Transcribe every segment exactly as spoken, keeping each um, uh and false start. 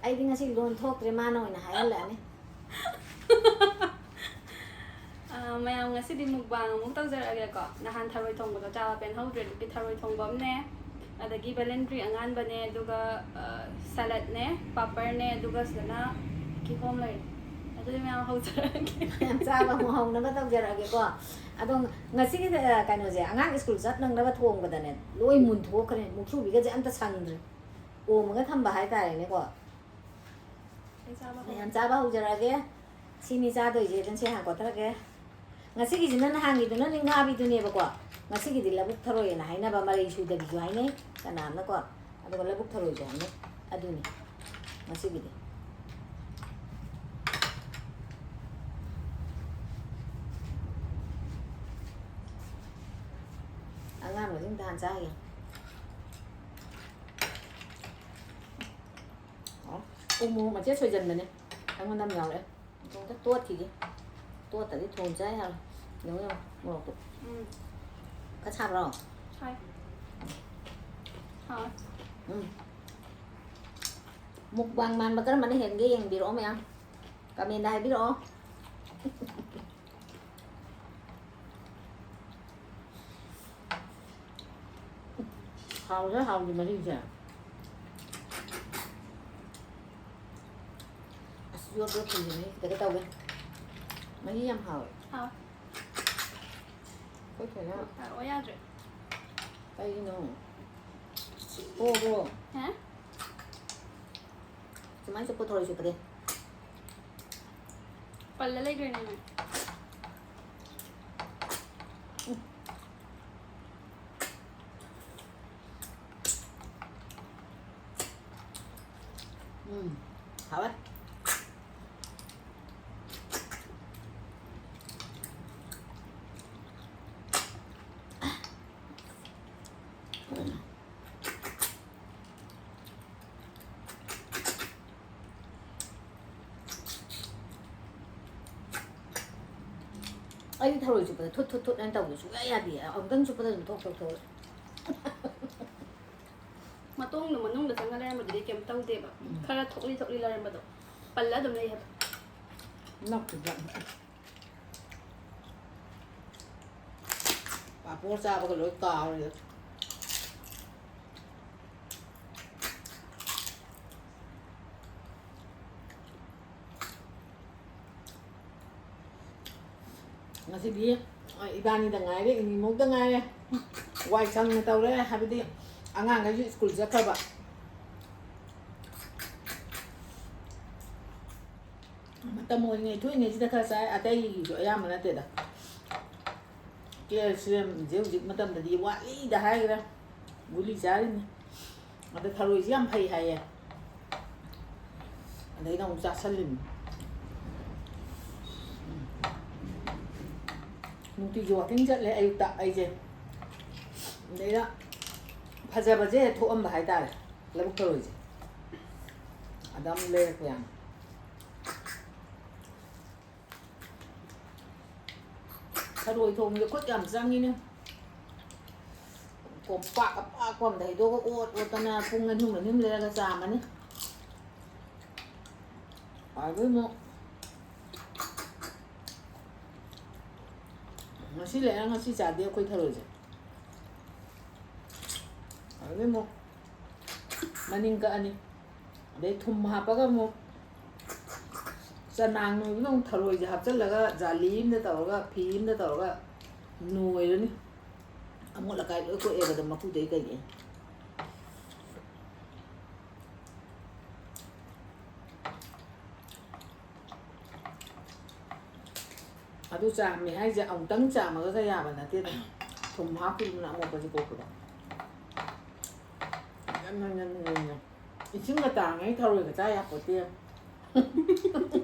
ꯑꯩꯗꯤ ꯉꯁꯤ ꯂꯣꯟ ꯊꯣꯛꯇ꯭ꯔꯦ, ꯃꯥꯅ ꯑꯣꯏꯅ ꯍꯥꯏꯍꯜꯂꯛꯑꯅꯤ꯫ ꯑ, ꯃꯌꯥꯝ, ꯉꯁꯤꯗꯤ mukbang ꯑꯃꯨꯛ ꯇꯧꯖꯔꯛꯑꯒꯦꯀꯣ꯫ ꯅꯍꯥꯟ ꯊꯔꯣꯏ ꯊꯣꯡꯕꯗꯣ ꯆꯥꯕ ꯄꯦꯟꯍꯧꯗ꯭ꯔꯦ, ꯑꯗꯨꯒꯤ ꯊꯔꯣꯏ ꯊꯣꯡꯕ ꯑꯃꯅꯦ, ꯑꯗꯒꯤ ꯕꯦꯂꯦꯟꯗ꯭ꯔꯤ ꯑꯉꯥꯟꯕꯅꯦ, ꯑꯗꯨꯒ, ꯑ, ꯁꯂꯠꯅꯦ, ꯄꯥꯄꯔꯅꯦ, ꯑꯗꯨꯒ ꯁꯤꯗꯅ ꯀꯤꯍꯣꯝ ꯂꯩꯔꯦ꯫ ꯑꯗꯨꯗꯤ ꯃꯌꯥꯝ ꯍꯧꯖꯔꯛꯑꯒꯦ꯫ ꯌꯥꯝ ꯆꯥꯕ ꯑꯃꯨꯛ ꯍꯧꯅꯕ ꯇꯧꯖꯔꯛꯑꯒꯦꯀꯣ꯫ ꯑꯗꯣ ꯉꯁꯤꯒꯤ, ꯑ, ꯀꯩꯅꯣꯁꯦ, ꯑꯉꯥꯡ ꯁ꯭ꯀꯨꯜ ꯆꯠ ꯅꯪꯅꯕ ꯊꯣꯡꯕꯗꯅꯦ, ꯂꯣꯏ ꯃꯨꯟꯊꯣꯛꯈ꯭ꯔꯦ, ꯃꯨꯛꯊ꯭ꯔꯨꯕꯤꯒꯁꯦ ꯑꯝꯇ ꯁꯪꯗ꯭ꯔꯦ, ꯑꯣꯝꯃꯒ ꯊꯝꯕ ꯍꯥꯏꯇꯥꯔꯦꯅꯦꯀꯣ꯫ ꯑꯩ ꯆꯥꯕ ꯍꯧꯔꯦ꯫ ꯃꯌꯥꯝ ꯆꯥꯕ ꯍꯧꯖꯔꯛꯑꯒꯦ꯫ ꯁꯤꯅꯤ ꯆꯥꯗꯣꯏꯁꯦ꯫ ꯑꯗꯨꯝ ꯁꯤ ꯍꯥꯟ ꯀꯣꯠꯊꯔꯒꯦ꯫ ꯉꯁꯤꯒꯤꯁꯤꯅ ꯅꯍꯥꯟꯒꯤꯗꯨꯅ ꯅꯤꯡꯒꯥꯕꯤꯗꯨꯅꯦꯕꯀꯣ꯫ ꯉꯁꯤꯒꯤꯗꯤ ꯂꯧꯕꯨꯛ ꯊꯔꯣꯏꯅ ꯍꯥꯏꯅꯕ, ꯃꯔꯩ ꯁꯨꯗꯕꯤꯁꯨ ꯍꯥꯏꯅꯩ ꯀꯅꯥꯝꯅꯀꯣ, ꯑꯗꯨꯒ ꯂꯧꯕꯨꯛ ꯊꯔꯣꯏꯁꯨ ꯍꯥꯏꯅꯩ꯫ ꯑꯗꯨꯅꯤ ꯉꯁꯤꯒꯤꯗꯤ꯫ ꯑꯉꯥꯡꯕꯁꯤꯡꯗ ꯍꯥꯟ ꯆꯥꯈꯤꯒꯦ꯫ ꯑꯣ, ꯎ ꯃꯣꯔꯣꯛ ꯃꯆꯦꯠ ꯁꯣꯏꯖꯟꯕꯅꯦ, ꯑꯩꯉꯣꯟꯗ ꯑꯃ ꯌꯥꯎꯔꯛꯑꯦ꯫ ꯑꯝꯇ ꯇꯣꯠꯈꯤꯒꯦ꯫ ꯇꯣꯠꯇꯗꯤ ꯊꯣꯡ ꯆꯥ ꯌꯥꯔꯣꯏ꯫ ꯌꯦꯡꯉꯨ, ꯌꯦꯡꯉꯨ, ꯃꯣꯔꯣꯛꯇꯣ꯫ ꯎꯝ꯫ ꯈꯔ ꯁꯥꯕ꯭ꯔꯣ? ꯁꯥꯏ꯫ ꯍꯥꯎꯋꯦ꯫ ꯎꯝ꯫ Mukbang ꯃꯥꯟꯕ ꯀꯔꯝꯕꯅ ꯍꯦꯟꯒꯦ ꯌꯦꯡꯕꯤꯔꯛꯑꯣ ꯃꯌꯥꯝ꯫ Comment ꯇ ꯍꯥꯏꯕꯤꯔꯛꯑꯣ꯫ ꯍꯥꯎꯔꯦ, ꯍꯥꯎꯗꯦ ꯃꯍꯤꯁꯦ꯫ ꯑꯁ, ꯌꯣꯠ ꯌꯣꯠ ꯊꯤꯟꯖꯤꯟꯕꯅꯤ, ꯈꯤꯇꯒ ꯇꯧꯋꯦ꯫ ꯃꯍꯤ ꯌꯥꯝ ꯍꯥꯎꯋꯦ꯫ ꯍꯥꯎꯋꯦ꯫ ꯑꯩꯈꯣꯏ ꯊꯣꯏꯅ ꯇꯥꯔꯛꯑꯣ ꯌꯥꯗ꯭ꯔꯦ꯫ ꯀꯩꯒꯤꯅꯣ? ꯑꯣ, ꯑꯣ꯫ ꯍꯥ? ꯁꯨꯃꯥꯏꯅ ꯆꯨꯞꯄꯣ, ꯊꯔꯣꯏ ꯆꯨꯞꯄꯗꯤ꯫ ꯄꯜꯂ ꯂꯩꯈ꯭ꯔꯦꯅꯦ ꯅꯪ꯫ ꯎꯝ, ꯍꯥꯎꯋꯦ꯫ ꯑꯩꯗꯤ ꯊꯔꯣꯏ ꯆꯨꯞꯄꯗ ꯊꯨꯠ ꯊꯨꯠ ꯊꯨꯠ ꯍꯥꯏꯅ ꯇꯧꯕꯗꯣ ꯁꯨꯡꯌꯥ ꯌꯥꯗꯦ꯫ ꯑꯃꯨꯛꯇꯪ ꯆꯨꯞꯄꯗ ꯑꯗꯨꯝ ꯊꯣꯛ ꯊꯣꯛ ꯊꯣꯛꯑꯦ꯫ ꯃꯇꯣꯡꯗꯣ ꯃꯅꯨꯡꯗ ꯆꯪꯉ ꯂꯩꯔꯝꯃꯗꯤ ꯀꯩꯝ ꯇꯧꯗꯦꯕ꯫ ꯎꯝ꯫ ꯈꯔ ꯊꯣꯛꯂꯤ ꯊꯣꯛꯂꯤ ꯂꯩꯔꯝꯕꯗꯣ ꯄꯜꯂ ꯑꯗꯨꯝ ꯂꯩ ꯍꯥꯏꯕ꯫ ꯅꯞꯈꯤꯕ꯫ ꯄꯥꯐꯣꯔ ꯆꯥꯕꯒ ꯂꯣꯏ ꯀꯥꯎꯔꯦ꯫ ꯉꯁꯤꯗꯤ ꯏꯕꯥꯅꯤꯗ ꯉꯥꯏꯔꯦ, ꯏꯅꯤꯃꯨꯛꯇ ꯉꯥꯏꯔꯦ꯫ ꯋꯥꯏ ꯁꯪꯅ ꯇꯧꯔꯦ, ꯍꯥꯏꯕꯗꯤ ꯑꯉꯥꯡꯈꯩꯁꯨ ꯁ꯭ꯀꯨꯜ ꯆꯠꯈ꯭ꯔꯕ꯫ ꯃꯇꯝ ꯑꯣꯏꯔꯤꯉꯩ ꯊꯣꯛꯏꯉꯩꯁꯤꯗ ꯈꯔ ꯆꯥꯏ, ꯑꯇꯩꯒꯤꯁꯨ ꯑꯌꯥꯝꯕ ꯅꯠꯇꯦꯗ꯫ ꯀꯦꯜꯁꯤꯌꯝꯁꯦ ꯍꯧꯖꯤꯛ ꯃꯇꯝꯗꯗꯤ ꯋꯥꯠꯂꯤꯗ ꯍꯥꯏꯈ꯭ꯔꯦ, ꯒꯨꯂꯤ ꯆꯥꯔꯤꯅꯤ꯫ ꯑꯗ ꯊꯔꯣꯏꯁꯤ ꯌꯥꯝ ꯐꯩ ꯍꯥꯏꯌꯦ, ꯑꯗꯩꯗ ꯑꯃꯨꯛ ꯆꯥꯁꯜꯂꯤꯅꯤ꯫ ꯎꯝ꯫ ꯅꯨꯡꯇꯤꯒꯤ ꯋꯥꯀꯤꯡ ꯆꯠꯂꯦ ꯑꯌꯨꯛꯇ ꯑꯩꯁꯦ, ꯑꯗꯩꯗ ꯐꯖꯕꯁꯦ ꯊꯣꯛꯑꯝꯕ ꯍꯥꯏꯇꯥꯔꯦ꯫ ꯂꯧꯕꯨꯛ ꯊꯔꯣꯏꯁꯦ꯫ ꯑꯗ ꯑꯃꯨꯛ ꯂꯩꯔꯛꯄ ꯌꯥꯅꯤ꯫ ꯊꯔꯣꯏ ꯊꯣꯡꯕꯁꯦ ꯈꯨꯠ ꯌꯥꯝ ꯆꯪꯉꯤꯅꯦ꯫ ꯀꯣꯝꯄꯥꯛ ꯑꯄꯥꯛꯄ ꯑꯝꯗ ꯍꯩꯗꯣꯛꯑꯒ ꯑꯣꯠ ꯑꯣꯠꯇꯅ ꯄꯨꯡ ꯑꯅꯤ ꯑꯍꯨꯝ ꯂꯩꯔꯒ ꯆꯥꯝꯃꯅꯤ꯫ ꯑꯗꯨ ꯑꯃꯨꯛ ꯉꯁꯤ ꯂꯩꯔ ꯉꯁꯤ ꯆꯥꯗꯦ ꯑꯩꯈꯣꯏ ꯊꯔꯣꯏꯁꯦ꯫ ꯑꯗꯨꯗꯩ ꯑꯃꯨꯛ ꯃꯅꯤꯡ ꯀꯛꯑꯅꯤ꯫ ꯑꯗꯩ ꯊꯨꯝ ꯍꯥꯞꯄꯒ ꯑꯃꯨꯛ ꯆꯅꯥꯡ ꯅꯣꯏꯕꯗ ꯑꯃꯨꯛ ꯊꯔꯣꯏꯁꯦ ꯍꯥꯞꯆꯤꯜꯂꯒ ꯖꯥꯂꯤ ꯑꯃꯗ ꯇꯧꯔꯒ, ꯐꯤ ꯑꯃꯗ ꯇꯧꯔꯒ ꯅꯣꯏꯔꯅꯤ꯫ ꯑꯃꯣꯠ ꯑꯀꯥꯏ ꯂꯣꯏ ꯀꯣꯛꯑꯦꯕ ꯑꯗꯨꯝ ꯃꯀꯨꯗꯩ ꯀꯩꯗꯩ꯫ ꯑꯗꯨ ꯆꯥꯝꯃꯦ ꯍꯥꯏꯁꯦ ꯑꯃꯨꯛꯇꯪ ꯆꯥꯝꯃꯒ ꯌꯥꯕ ꯅꯠꯇꯦꯗ꯫ ꯊꯨꯝ ꯍꯥꯞꯈꯤꯕꯅ ꯑꯃꯣꯠꯄꯁꯦ ꯀꯣꯛꯄꯗ꯫ ꯌꯥꯝ, ꯌꯥꯝ, ꯌꯥꯝ, ꯌꯥꯝ, ꯌꯥꯝ꯫ ꯏꯁꯤꯡꯒ ꯇꯥꯡꯉꯩ ꯊꯔꯣꯏꯒ ꯆꯥ ꯌꯥꯄꯣꯠꯇꯦ꯫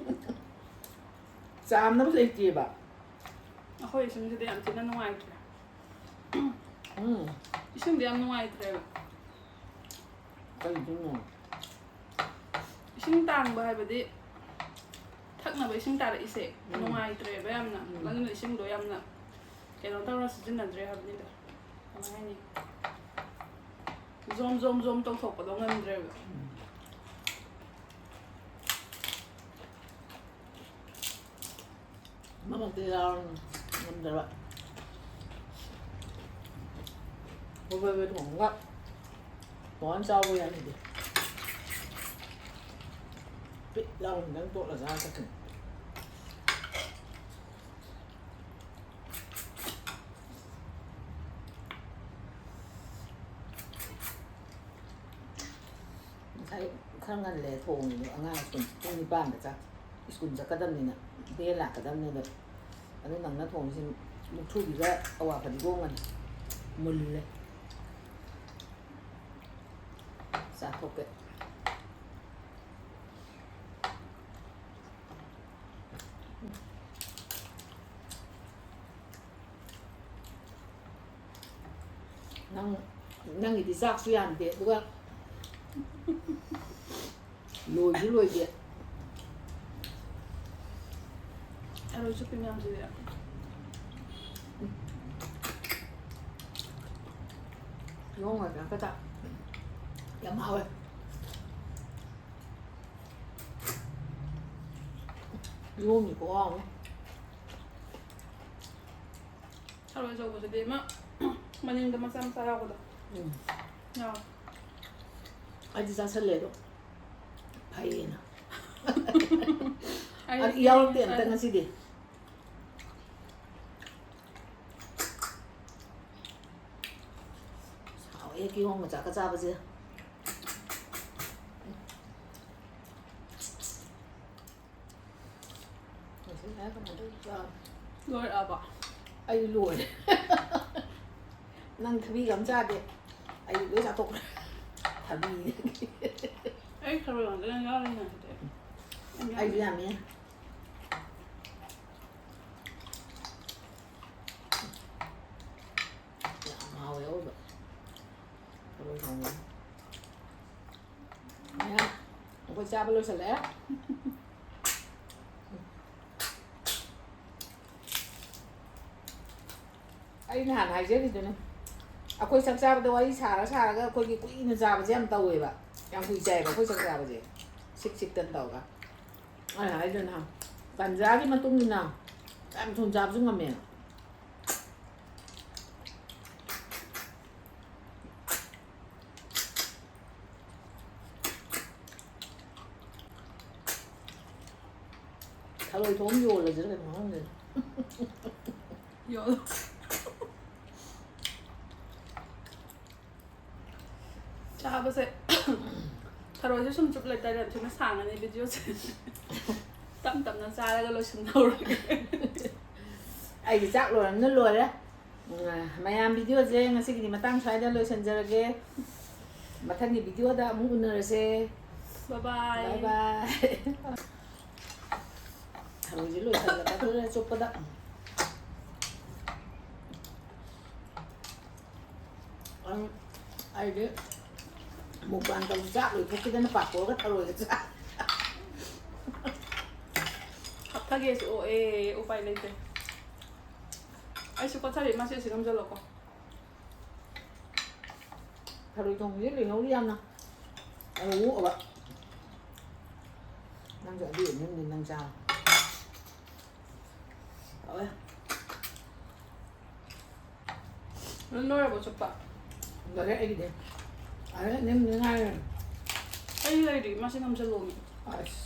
ꯆꯥꯝꯅꯕ ꯂꯩꯇꯦꯕ꯫ ꯑꯩꯈꯣꯏ ꯏꯁꯤꯡꯁꯤꯗꯤ ꯌꯥꯝ ꯊꯤꯅ ꯅꯨꯡꯉꯥꯏꯇ꯭ꯔꯦ꯫ ꯎꯝ꯫ ꯏꯁꯤꯡꯗꯤ ꯌꯥꯝ ꯅꯨꯡꯉꯥꯏꯇ꯭ꯔꯦꯕ꯫ ꯀꯩꯒꯤꯅꯣ? ꯏꯁꯤꯡ ꯇꯥꯡꯕ ꯍꯥꯏꯕꯗꯤ ꯊꯛꯅꯕ ꯏꯁꯤꯡ ꯇꯥꯔꯛꯏꯁꯦ ꯎꯝ꯫ ꯅꯨꯡꯉꯥꯏꯇ꯭ꯔꯦꯕ ꯌꯥꯝꯅ꯫ ꯎꯝ꯫ ꯑꯗꯨꯅ ꯏꯁꯤꯡꯗꯣ ꯌꯥꯝꯅ ꯀꯩꯅꯣ ꯇꯧꯔ ꯁꯤꯖꯤꯟꯅꯗ꯭ꯔꯦ ꯍꯥꯏꯕꯅꯤꯗ꯫ ꯀꯃꯥꯏ ꯍꯥꯏꯅꯤ? ꯖꯣꯝ, ꯖꯣꯝ, ꯖꯣꯝ ꯇꯧꯊꯣꯛꯄꯗꯣ ꯉꯝꯗ꯭ꯔꯦꯕ꯫ ꯎꯝ꯫ ꯑꯃꯗꯤ ꯌꯥꯎꯔꯅꯤ, ꯉꯝꯗꯕ꯫ ꯍꯣꯏ, ꯍꯣꯏ, ꯍꯣꯏ, ꯊꯣꯡꯉꯒ ꯇꯣꯉꯥꯟ ꯆꯥꯎꯕ ꯌꯥꯅꯤꯗꯤ꯫ ꯄꯤꯠ ꯂꯥꯎꯅ ꯅꯪ ꯇꯣꯠꯂ ꯆꯥꯔ ꯆꯠꯈꯤꯅꯤ꯫ ꯉꯁꯥꯏ ꯈꯔ ꯉꯜꯂꯦ ꯊꯣꯡꯉꯤꯗꯣ, ꯑꯉꯥꯡ ꯁ꯭ꯀꯨꯜ ꯄꯨꯡ ꯅꯤꯄꯥꯟꯗ ꯆꯥꯛ, ꯁ꯭ꯀꯨꯜ ꯆꯠꯀꯗꯕꯅꯤꯅ, ꯚꯦꯟ ꯂꯥꯛꯀꯗꯕꯅꯤꯅ꯫ ꯑꯗꯨ ꯅꯪꯅ ꯊꯣꯡꯉꯤꯁꯤ ꯃꯨꯛꯊ꯭ꯔꯨꯕꯤꯒ ꯑꯋꯥ ꯐꯗꯤꯒꯣꯝꯒꯅꯤ꯫ ꯃꯨꯜꯂꯦ꯫ ꯆꯥꯊꯣꯛꯀꯦ꯫ ꯅꯪ, ꯅꯪꯒꯤꯗꯤ ꯆꯥꯛꯁꯨ ꯌꯥꯝꯗꯦ, ꯑꯗꯨꯒ ꯂꯣꯏꯁꯨ ꯂꯣꯏꯗꯦ꯫ ꯊꯔꯣꯏ ꯆꯨꯞꯄꯤ ꯃꯌꯥꯝꯁꯤꯗꯤ꯫ ꯌꯣꯡ ꯉꯥꯛꯇ ꯌꯥꯝ ꯍꯥꯎꯋꯦ꯫ ꯌꯣꯡꯒꯤ ꯈꯨꯍꯥꯎ ꯑꯃ꯫ ꯊꯔꯣꯏ ꯑꯆꯧꯕꯁꯤꯗꯤ ꯑꯃ ꯃꯅꯤꯡꯗ ꯃꯆꯥ ꯃꯆꯥ ꯌꯥꯎꯕꯗꯣ꯫ ꯎꯝ꯫ ꯌꯥꯎꯋꯦ꯫ ꯑꯩꯗꯤ ꯆꯥꯁꯜꯂꯦ ꯑꯗꯣ ꯐꯩꯌꯦꯅ꯫ ꯑꯩ ꯑꯗꯨ ꯌꯥꯎꯔꯛꯇꯦ ꯑꯝꯇ ꯑꯩ ꯉꯁꯤꯗꯤ꯫ ꯍꯥꯎꯋꯦ ꯀꯤꯍꯣꯝ ꯃꯆꯥꯒ ꯆꯥꯕꯁꯦ꯫ ꯂꯣꯏꯔꯛꯑꯕꯣ? ꯑꯩ ꯂꯣꯏꯔꯦ꯫ ꯅꯪ ꯊꯕꯤꯒ ꯑꯝ ꯆꯥꯗꯦ꯫ ꯑꯩ ꯂꯣꯏ ꯆꯥꯊꯣꯛꯈ꯭ꯔꯦ꯫ ꯊꯕꯤꯗꯒꯤ꯫ ꯑꯩ ꯊꯔꯣꯏ ꯉꯥꯛꯇ ꯌꯥꯝ ꯌꯥꯎꯔꯤꯅꯦ ꯍꯧꯖꯤꯛ꯫ ꯌꯥꯝ ꯑꯩꯁꯨ ꯌꯥꯝꯃꯦ꯫ ꯌꯥꯝꯃꯤ꯫ ꯌꯥꯝ ꯍꯥꯎꯋꯦ ꯑꯑꯣꯏꯕ꯫ ꯊꯔꯣꯏ ꯊꯣꯡꯕ꯫ ꯃꯌꯥꯝ ꯑꯩꯈꯣꯏ ꯆꯥꯕ ꯂꯣꯏꯁꯤꯜꯂꯛꯑꯦ꯫ ꯑꯩ ꯅꯍꯥꯟ ꯍꯥꯏꯖꯔꯤꯗꯨꯅꯤ, ꯑꯩꯈꯣꯏ ꯆꯥꯛ ꯆꯥꯕꯗ ꯋꯥꯔꯤ ꯁꯥꯔ ꯁꯥꯔꯒ ꯑꯩꯈꯣꯏꯒꯤ ꯀꯨꯏꯅ ꯆꯥꯕꯁꯦ ꯌꯥꯝ ꯇꯧꯋꯦꯕ, ꯌꯥꯝ ꯀꯨꯏ ꯆꯥꯏꯌꯦꯕ ꯑꯩꯈꯣꯏ ꯆꯥꯛ ꯆꯥꯕꯁꯦ, ꯁꯤꯛ ꯁꯤꯛꯇꯅ ꯇꯧꯔꯒ꯫ ꯑꯩꯅ ꯍꯥꯏꯗꯣ ꯅꯍꯥꯟ ꯇꯟꯖꯥꯒꯤ ꯃꯇꯨꯡ ꯏꯟꯅ ꯌꯥꯝ ꯊꯨꯅ ꯆꯥꯕꯁꯨ ꯉꯝꯃꯦ꯫ ꯊꯔꯣꯏ ꯊꯣꯡ ꯌꯣꯜꯂꯁꯤꯔ ꯀꯩꯅꯣ ꯈꯪꯗꯦ꯫ ꯌꯣꯜꯂꯣ꯫ ꯆꯥꯕꯁꯦ꯫ ꯊꯔꯣꯏꯁꯦ ꯁꯨꯝ ꯆꯨꯞ ꯂꯩꯇꯥꯔꯦ ꯌꯥꯝ ꯊꯤꯅ ꯁꯥꯡꯉꯅꯤ ꯚꯤꯗꯤꯑꯣꯁꯦ꯫ ꯇꯞ ꯇꯞꯅ ꯆꯥꯔꯒ ꯂꯣꯏꯁꯤꯟꯍꯧꯔꯒꯦ꯫ ꯑꯩꯗꯤ ꯆꯥꯛ ꯂꯣꯏꯔꯝꯅ ꯂꯣꯏꯔꯦ꯫ ꯎꯝ, ꯃꯌꯥꯝ, ꯚꯤꯗꯤꯑꯣꯁꯦ ꯉꯁꯤꯒꯤꯗꯤ ꯃꯇꯥꯡ ꯁ꯭ꯋꯥꯏꯗ ꯂꯣꯏꯁꯤꯟꯖꯔꯒꯦ꯫ ꯃꯊꯪꯒꯤ ꯚꯤꯗꯤꯑꯣꯗ ꯑꯃꯨꯛ ꯎꯅꯔꯁꯦ꯫ ꯕꯥꯏ ꯕꯥꯏ꯫ ꯕꯥꯏ ꯕꯥꯏ꯫ ꯊꯔꯣꯏꯁꯦ ꯂꯣꯏꯁꯤꯜꯂꯛꯀꯗꯧꯔꯦ ꯆꯨꯞꯄꯗ꯫ ꯑꯩ, ꯑꯩꯗꯤ ꯃꯨꯛꯕꯥꯡ ꯇꯧꯕ ꯆꯥꯛ ꯂꯣꯏꯊꯣꯛꯈꯤꯗꯅ ꯄꯥꯐꯣꯔꯒ ꯊꯔꯣꯏꯒ ꯆꯥ꯫ ꯍꯥꯞꯊꯒꯦꯁꯨ ꯑꯣꯛꯑꯦ, ꯎꯄꯥꯏ ꯂꯩꯇꯦ꯫ ꯑꯩꯁꯨ ꯀꯣꯊꯔꯤ, ꯃꯥꯁꯦ ꯑꯁꯤ ꯅꯝꯁꯤꯜꯂꯣꯀꯣ꯫ ꯊꯔꯣꯏ ꯊꯣꯡꯕꯁꯦ ꯂꯣꯏꯍꯧꯔꯤ ꯌꯥꯝꯅ꯫ ꯑꯗꯣ ꯑꯣꯛꯑꯕ꯫ ꯅꯪꯁꯨ ꯑꯗꯨ ꯑꯣꯏꯅꯤ ꯅꯪ ꯆꯥꯔꯣ꯫ ꯍꯥꯎꯋꯦ꯫ ꯅꯪ ꯂꯣꯏꯔꯕꯣ ꯆꯨꯞꯄ? ꯂꯣꯏꯔꯦ ꯑꯩꯒꯤꯗꯤ꯫ ꯑꯗ ꯅꯪ ꯉꯥꯏꯔꯦ꯫ ꯑꯩ ꯂꯩꯔꯤ, ꯃꯥꯁꯤ ꯅꯝꯁꯤꯜꯂꯣꯃꯤ꯫ ꯑꯁ꯫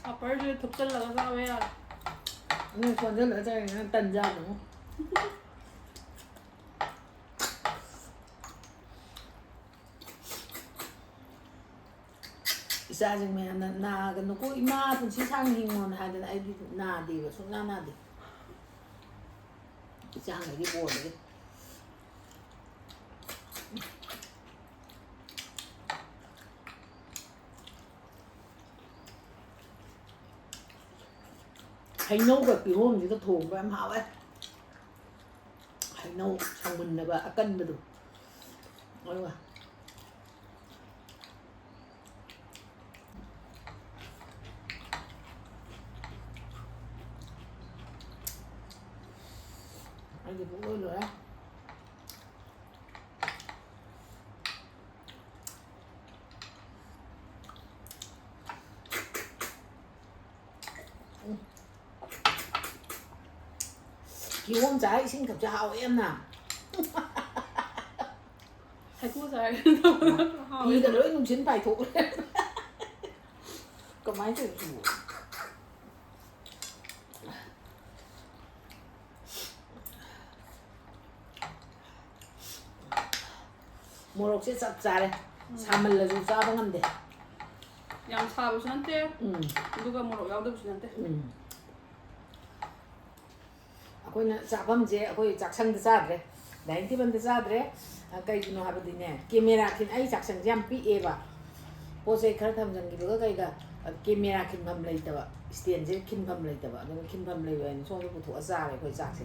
ꯄꯥꯄꯔꯁꯦ ꯊꯨꯞꯆꯜꯂꯒ ꯆꯥꯕ ꯌꯥꯔꯦ꯫ ꯅꯪ ꯆꯣꯟꯁꯤꯜꯂꯒ ꯆꯥꯏꯅꯦ, ꯅꯪ ꯇꯟ ꯆꯥꯗꯧꯅ꯫ ꯏꯆꯥꯁꯤꯡ ꯃꯌꯥꯝꯅ "ꯅꯥꯒꯅꯨꯀꯣ ꯏꯃꯥ, ꯄꯨꯟꯁꯤ ꯁꯥꯡꯅ ꯍꯤꯡꯉꯣꯅ" ꯍꯥꯏꯗꯅ ꯑꯩꯗꯤ ꯅꯥꯗꯦꯕ, ꯁꯨꯡꯅꯥ ꯅꯥꯗꯦ꯫ ꯏꯆꯥꯉꯩꯒꯤ ꯕꯣꯔꯗꯒꯤ꯫ ꯍꯩꯅꯧꯒ ꯀꯤꯍꯣꯝꯁꯤꯒ ꯊꯣꯡꯕ ꯌꯥꯝ ꯍꯥꯎꯋꯦ꯫ ꯍꯩꯅꯧ ꯁꯪꯃꯨꯟꯅꯕ ꯑꯀꯟꯕꯗꯣ꯫ ꯑꯗꯨꯒ ꯑꯩꯒꯤ ꯄꯨꯡꯂꯣꯏ ꯂꯣꯏꯔꯦ꯫ ꯀꯤꯍꯣꯝ ꯆꯥꯔ ꯏꯁꯤꯡ ꯊꯛꯄꯁꯦ ꯍꯥꯎꯋꯦ ꯌꯥꯝꯅ꯫ ꯍꯩꯀ꯭ꯔꯨ ꯆꯥꯔ ꯍꯥꯎꯋꯦ꯫ ꯐꯤꯒ ꯂꯣꯏ ꯅꯨꯡꯁꯤꯠ ꯄꯥꯏꯊꯣꯛꯈ꯭ꯔꯦ꯫ ꯀꯃꯥꯏꯅ ꯇꯧꯔꯤꯅꯣ? ꯃꯣꯔꯣꯛꯁꯦ ꯆꯞ ꯆꯥꯔꯦ꯫ ꯁꯥꯃꯜꯂꯁꯨ ꯆꯥꯕ ꯉꯝꯗꯦ꯫ ꯌꯥꯝ ꯁꯥꯕꯁꯨ ꯅꯠꯇꯦ, ꯎꯝ꯫ ꯑꯗꯨꯒ ꯃꯣꯔꯣꯛ ꯌꯥꯎꯗꯕꯁꯨ ꯅꯠꯇꯦ꯫ ꯎꯝ꯫ ꯑꯩꯈꯣꯏꯅ ꯆꯥꯐꯝꯁꯦ ꯑꯩꯈꯣꯏ ꯆꯥꯛꯁꯪꯗ ꯆꯥꯗ꯭ꯔꯦ, dining tableꯗ ꯆꯥꯗ꯭ꯔꯦ꯫ ꯑ, ꯀꯩꯒꯤꯅꯣ ꯍꯥꯏꯕꯗꯤꯅꯦ, camera ꯈꯤꯟ-, ꯑꯩ ꯆꯥꯛꯁꯪꯁꯦ ꯌꯥꯝ ꯄꯤꯛꯑꯦꯕ꯫ ꯄꯣꯠ ꯆꯩ ꯈꯔ ꯊꯝꯖꯤꯟꯈꯤꯕꯒ ꯀꯩꯒ, ꯑ, camera ꯈꯤꯟꯐꯝ ꯂꯩꯇꯕ, standꯁꯦ ꯈꯤꯟꯐꯝ ꯂꯩꯇꯕ꯫ ꯑꯗꯨꯅ ꯈꯤꯟꯐꯝ ꯂꯩꯕ ꯍꯥꯏꯅ ꯁꯣꯝꯗ ꯄꯨꯊꯣꯛꯑ ꯆꯥꯔꯦ ꯑꯩꯈꯣꯏ ꯆꯥꯛꯁꯦ꯫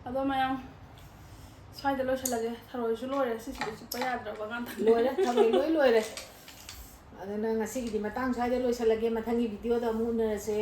ꯑꯗꯣ ꯃꯌꯥꯝ, ꯁ꯭ꯋꯥꯏꯗ ꯂꯣꯏꯁꯤꯜꯂꯒꯦ꯫ ꯊꯔꯣꯏꯁꯨ ꯂꯣꯏꯔꯦ, ꯁꯤꯁꯤꯗꯤ ꯆꯨꯞꯄ ꯌꯥꯗ꯭ꯔꯕ ꯉꯥꯛꯇꯅꯦ꯫ ꯂꯣꯏꯔꯦ, ꯊꯔꯣꯏ ꯂꯣꯏ ꯂꯣꯏꯔꯦ꯫ ꯑꯗꯨꯅ ꯉꯁꯤꯒꯤꯗꯤ ꯃꯇꯥꯡ ꯁ꯭ꯋꯥꯏꯗ ꯂꯣꯏꯁꯤꯜꯂꯒꯦ꯫ ꯃꯊꯪꯒꯤ videoꯗ ꯑꯃꯨꯛ ꯎꯅꯔꯁꯦ꯫